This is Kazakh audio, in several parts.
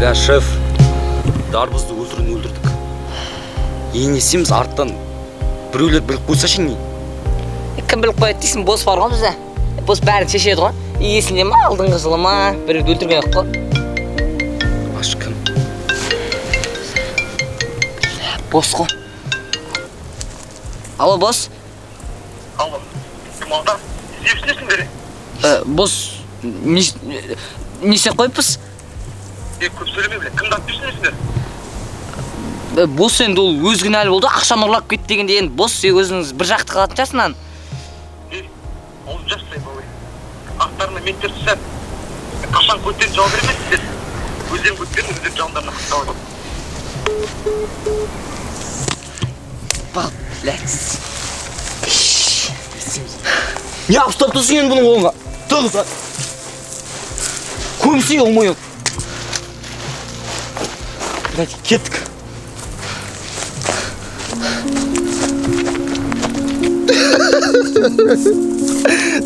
Бля, шеф, дарбызды өлтіруін өлтірдік. Енді не істейміз? Арттан біреулер біліп қойса ше, не? Кім біліп қояды дейсің, бос бар ғой бізде. Бос бәрін шешеді ғой. И есіңде ма, алдыңғы жылы ма, біреуді өлтірген едік қой. Аш, кім? Бос қой. Алло, бос. Алло, кім, Алдар? Не істейсіңдер? Бос, не істеп қойыппыз? Е, көп сөйлеме, бля, кімді атып жүрсіңдер? Бос, енді ол өз кінәлі болды, ақшаны ұрлап кетті дегенде, енді бос, сен өзіңіз бір жақты қалатын шығарсың мынаны. Е, ол жастай бауыр. Аттарына менттер түсіп, қашан көттерін жауап бермейсіңдер? Өздерің көттерін, өздерің жандарына қыстауы. Блядь. Не ұстап тұрсың енді бұның қолына? Тығыз. Көмсей болмай. Блядь, кеттік.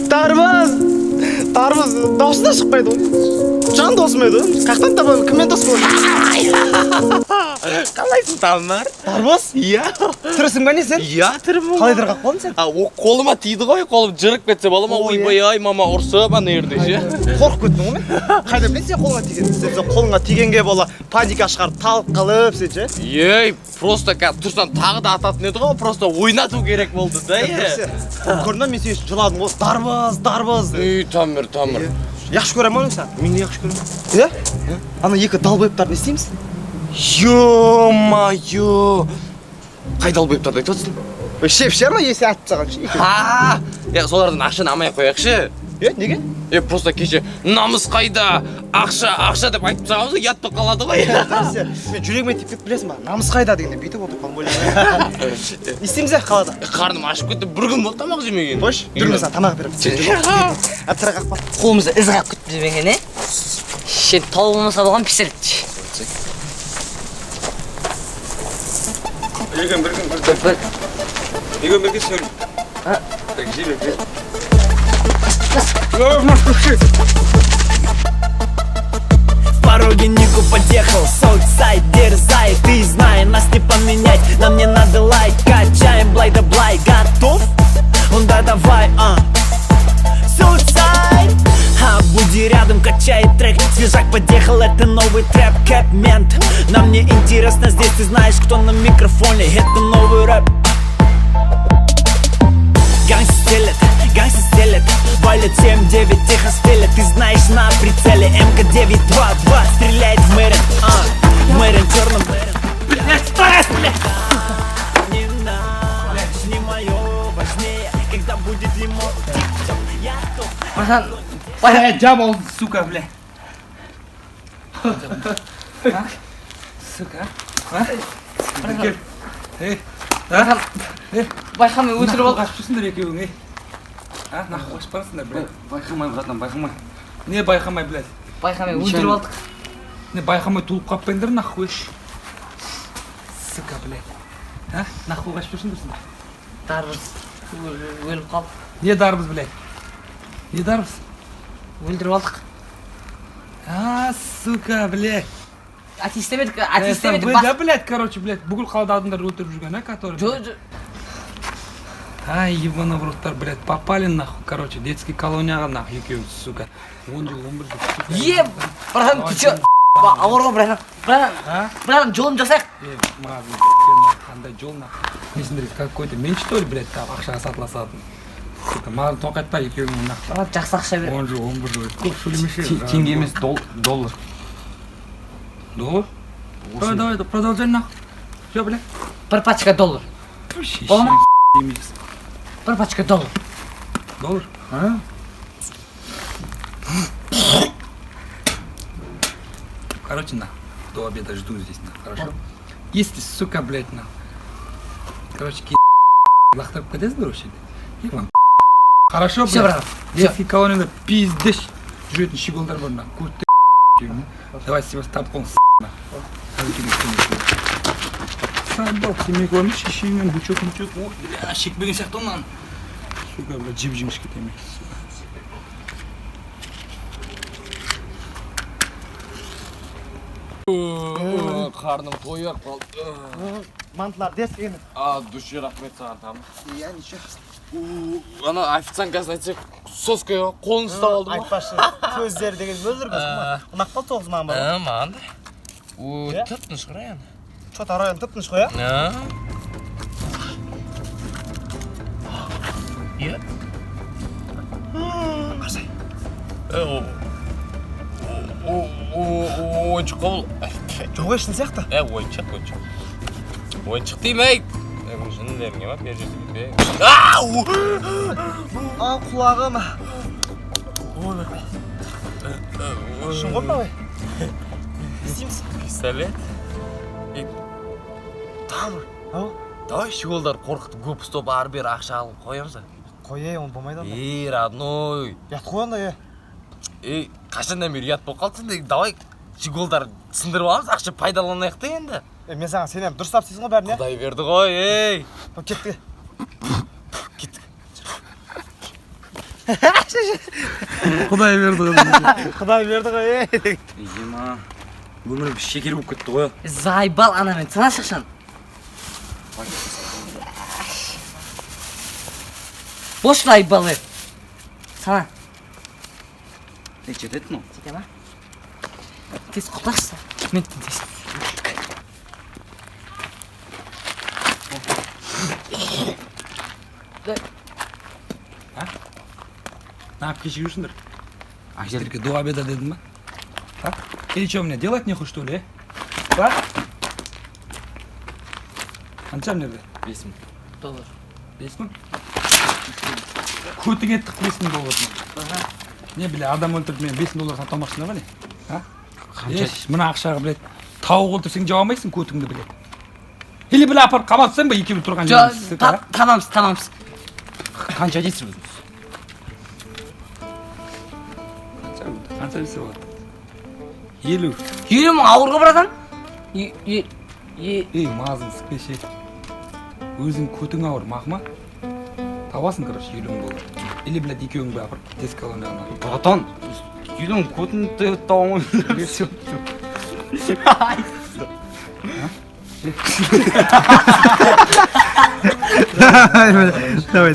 Дарбыз! Дарбыз дауысы да шықпайды ғой. Жан досым еді ғой. Қаяқтан табамын, кіммен дос боламын? Қалайсың, Тамар? Дарбыз? Иә. Тірісің ба, не сен? Иә, тірімін. Қалай тірі қалып қалдың сен? А, о, қолыма тиді ғой, қолым жырып кетсе бола ма? Ой, Ойбай ай, мама ұрсып ана жерде ше. Қорқып кеттің ғой мен. Қайда білесің сен қолыңа тиген? Сен қолыңа тигенге бола паника шығарып, талып қалып сен ше. Ей, просто қазір тұрсам тағы да ататын еді ғой, просто ойнату керек болды да, е. Көрдің ба, мен сен үшін жыладым ғой. Дарбыз, дарбыз. Ей, Тамыр, Тамыр. Яқшы көремін ғой сен. Мен яқшы көремін. Иә? Ана екі долбоебтарды не істейміз? Ё-моё! Қай долбоебтарды айтып отырсың? Шеп ше ана есі атып тастаған ше. Ха! Е, солардан ақшаны алмай ақ қояйықшы. Е, неге? Е, просто кеше намыс қайда, ақша, ақша деп айтып тастағанбыз, ұят болып қалады ғой. Мен жүрегіме тиіп кетіп, білесің ба? Намыс қайда дегенде бүйтіп отырып қалдым, ойлаймын. Не істейміз ә қалада? Қарным ашып кетті, бір күн болды тамақ жемеген. Қойшы, жүр, мен саған тамақ беремін. Тірі қақпа. Қолымызда із қалып кетті демеген, е? Сен тауық болмаса болған пісірді. Егер бір күн Бір. Егер бірге сен. А? Так, жібер, жібер. В пороге Нику подъехал, Соутсайд дерзай, ты знай, нас не поменять, нам не надо лайк, качаем блай да блай, готов? Он да давай, а. Соутсайд, а буди рядом, качает трек, свежак подъехал, это новый трэп, кэп, мент. Нам не интересно здесь, ты знаешь, кто на микрофоне, это новый рэп. Гангстер стелет, гангстер стелет, валит 7-9, тихо стелет, ты знаешь, на прицеле МК-922 стреляет в Мэрин, а, в Мэрин, черном Мэрин. Блять, стресс, блять! Не наш, не мое, важнее, когда будет лимон, тип-топ, я топ. Братан, Бля, жабал, сука, бля. А? Сука, а? Кел. Ей, братан, Е. байқамай өлтіріп алдық. Қашып жүрсіңдер екеуің, ей. А, нахуй қашып барасыңдар, бля. Байқамай, братан, байқамай. Не байқамай, блядь? Байқамай өлтіріп алдық. Не байқамай туылып қалып нахуй. Сука, блядь. А, нахуй қашып жүрсіңдер сендер? Дарбыз өліп қалды. Не дарбыз, блядь? Не дарбыз? Өлтіріп алдық. А, сука, блядь. Әти істемедік, әти істемедік. Вы, да, блядь, короче, блядь, бүкіл қалада адамдар өлтіріп жүрген, а, который? Жо, жо. Ай, ебаный в роттар, блядь, попали нахуй, короче, детский колонияға нахуй екеуі, сука. 10 жыл, 11 жыл, сука. Е, братан, ты чё? Ауыр ғой, братан. Братан, А? братан, жолын жасайық. Е, маған, сен нахуй, қандай жол нахуй? Не сендер какой-то мен что ли, блядь, там ақшаға сатыла салатын? Сука, маған тоқайтпа екеуіңе нахуй. Брат, жақсы ақша бер. 10 жыл, 11 жыл, көп сөйлемеші. Теңге емес, доллар. Доллар? Давай, давай, продолжай нахуй. Все, бля. Бір пачка доллар. Бола ма? Бір пачка доллар. Доллар? А? Короче, на, до обеда жду здесь, на, хорошо? Если, сука, блядь, на. Короче, лақтырып кетесіңдер осы жерде. Я вам хорошо, Все, блядь? брат. Детский колонияда пиздец жүретін щеголдар бар, на. Көтті, давай, сен тап қолын, на. Сабал, темекі бар ма? Шешеңнен бучок, бучок. Ой, бля, шекпеген сияқты ғой мынаны. Сука, бля, жіп-жіңішке темекі, сука. Қарным тойып қалды. Мантылар дерске енді. А, душе рахмет саған, там. Иә, ничего. Ана официанткасын айтсақ, соска қолын ұстап алды ма? Айтпашы, көздері деген мөлдір көз. Ұнап қалды тоғыз маған бар. Маған да. Иә? Тып-тыныш қой енді. Чё-то район тып-тыныш қой, иә? Иә. Қарасай. Ойыншық қой бұл. Жоқ, ей, шын сияқты. Ойыншық, ойыншық. Ойыншық деймін, ей. Жындеріңе ма, бер жерде кетпе. А, құлағым. Шын ғой мынау, ей. Не істейміз? Пистолет. Тамыр. Ау. Давай щеголдар қорқытып көп ұстап ары бері ақша алып қоямыз. Қой, ей, оны болмайды онда. Ей, родной. Ұят қой онда, ей. Ей, қашаннан бері ұят болып қалды сенде. Давай щеголдар сындырып аламыз, ақша пайдаланайық та енді. Мен саған сенемін, дұрыстап істейсің ғой бәрін, иә? Құдай берді ғой, ей. Кеттік. Кеттік. Құдай берді ғой. Құдай берді ғой, ей. Ема, өмірім шекер болып кетті ғой. Заебал анамен, санашы ақшаны. Бош заебал, ей. Сана. Жетеді мынау. Жете ма? Тез құлақшы. Мен тез. Неғып кешігіп жүрсіңдер? Сіздерге до обеда дедім ба? А? Или что, мне делать нехуй, что ли, а? Қанша мына жерде? 5000. Доллар. 5000? Көтіңе тық 5000 доллар. Не, бля, адам өлтіріп мен 5000 доллар сатып алмақшысыңдар ма не? А? Еш, мына ақшаға, блядь, тауық өлтірсең жаба алмайсың көтіңді, блядь. Или, бля, апарып қамап тастайын ба екеуі тұрған Жоқ, жеріне, сука, а? тамамыз, тамамыз. Қанша дейсіз өзіңіз? Қанша десе болады? 50. 50 000 ауыр ғой, братан. Ей, мазың сікпеші. Өзің көтің ауыр, мақма? Табасың, короче, 50 000 доллар. Или, блядь, екеуіңді апарып детский колонияға. Братан, 50 000 көтіңді таба алмаймын. Все. Давай.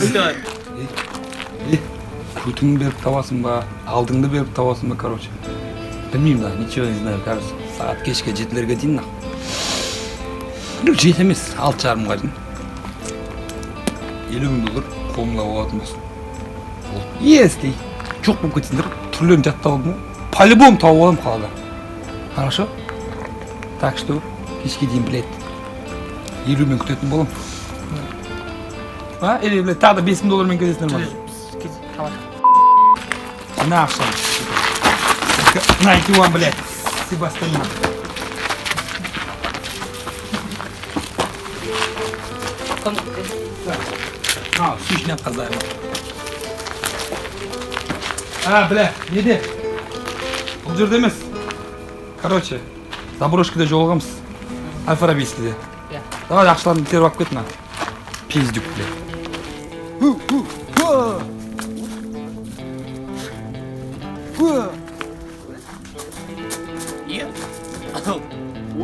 Ей, көтіңді беріп табасың ба, алдыңды беріп табасың ба, короче. Білмеймін да, ничего не знаю, короче. Сағат кешке 7-лерге дейін нах. Ну, 7 емес, 6:30-ға дейін. 50 000 доллар қолыңда болатын болсын. Если жоқ болып кетсеңдер, түрлерін жаттап алдым ғой. По-любому тауып аламын қалада. Хорошо? Так что, кешке дейін, блядь, 50 000 күтетін боламын. А? Или, блядь, тағы да 5000 доллармен кетесіңдер ма? На ақшаны. На, екеуі, блядь, Себастьян. А, сущный қазайма. А, бля, неде? Бұл жерде емес. Короче, заброшкада жолығамыз. Аль-Фарабийскийде. Иә. Давай ақшаларды теріп алып кет мына. Пиздюк, бля.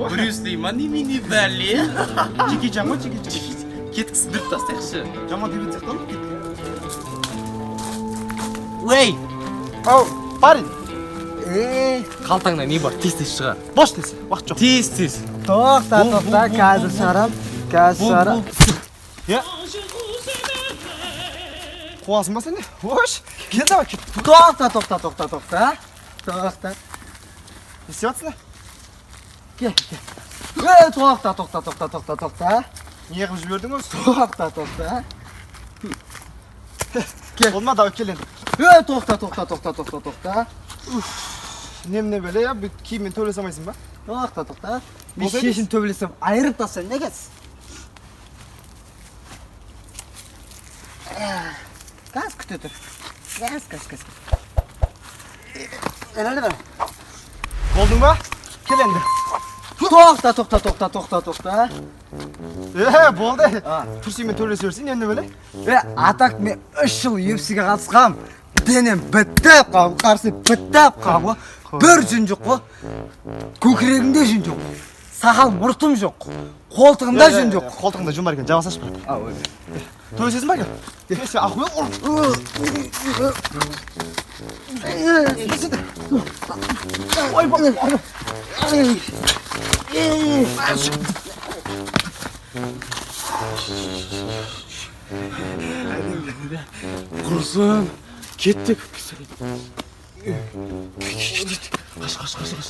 Брюс Ли ма, немене бәле? Джеки Чан ғой, Джеки Чан. Кеттік, сындырып тастайықшы. Жаман төбет сияқты ғой. Ей, Ау, парень. Ей, қалтаңда не бар? Тез тез шығар. Бош тез, уақыт жоқ. Тез тез. Тоқта, тоқта, қазір шығарам. Қазір шығарам. Иә. Қуасың ба сен не? Ош, кел давай, кет. Тоқта, тоқта, тоқта, тоқта. Тоқта. Не істеп жатсың? Кел, кел. Ей, тоқта, тоқта, тоқта, тоқта, тоқта. Не қылып жібердің өзі? Тоқта, тоқта. Кел. Болды ма, давай кел енді. Ей, тоқта, тоқта, тоқта, тоқта, тоқта. Немене бәле, я, бүйтіп киіммен төбелесе алмайсың ба? Тоқта, тоқта. Мен Болса шешін төбелесем, айырып тастаймын, не кетсін? Газ күте тұр. Газ, газ, газ. Әлі бер. Болдың ба? Кел енді. Тоқта, тоқта, тоқта, тоқта, тоқта. Е, болды. Тұрсыңмен төбелесе берсең, немене бәле? Е, атак мен 3 жыл UFC-ге қатысқам. Денем бітіп қалып, қарсы бітіп қалып ғой. Бір жүн жоқ қой. Көкірегімде жүн жоқ. Сақал мұртым жоқ. Қолтығымда жүн жоқ. Қолтығыңда жүн бар екен, жаба салшы, брат. Төбелесесің ба, әке? Сен охуел ұр. Ойбай. Құрсын, кеттік. Қаш, қаш, қаш, қаш.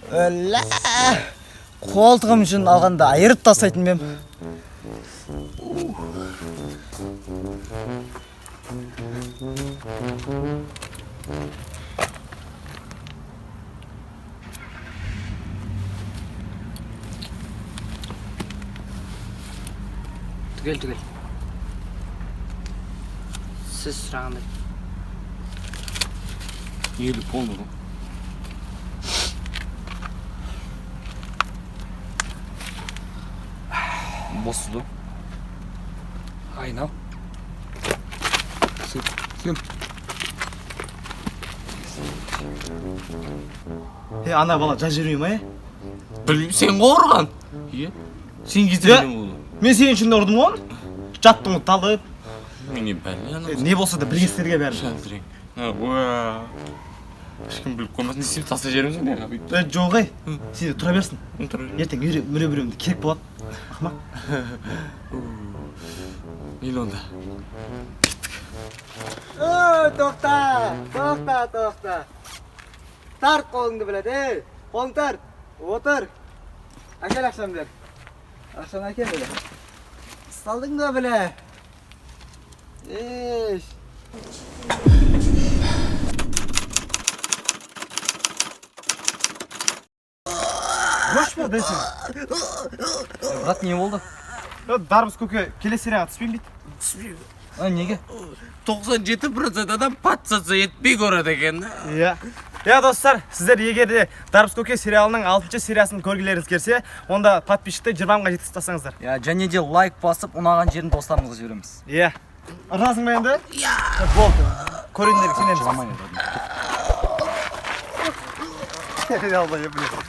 Өлә. Қолтығым жүн алғанда айырып тастайтын мен. Түгел, түгел. Сіз сұрағандай. Елу полный ғой. Бос да. Айнал. Сен. Е, ана бала жаз жібермей ма, е? Білмеймін, сен ғой ұрған. Е? Сен кетірген болды. Мен сенің үшін ұрдым ғой оны. Жаттың ғой талып. Мен бәле ана. Не болса да білгестерге бәрі. Шәлдірең. Уа. Ешкім біліп қоймасын, не істейміз, тастай жібереміз ғой мына бүйтіп. Е, жоқ, ей. Сен де тұра берсін. Тұра берсін. Ертең мүре біреуімді керек болады. Ақымақ. Мейлі онда. Ой, тоқта, тоқта, тоқта. Тарт қолыңды, біледі, ей, қолыңды тарт. Отыр. Әкел ақшаны бер. Ақшаны әкел, біле. Салдың да, біле. Еш. Бош па, десең? Брат, не болды? Дарбыз көке келесі серияға түспеймін дейді. Түспеймін. А, неге? 97% адам подсоса етпей көреді екен. Иә. Иә, достар, сіздер егер де Дарбыз көке сериалының 6-шы сериясын көргілеріңіз келсе, онда подписчикті 20 мыңға жеткізіп тастаңыздар. Иә, және де лайк басып, ұнаған жерін достарыңызға жібереміз. Иә. Ырзасың ба енді? Иә. Болды. Көргендерге сенеміз. Жыламай, Алла, блин.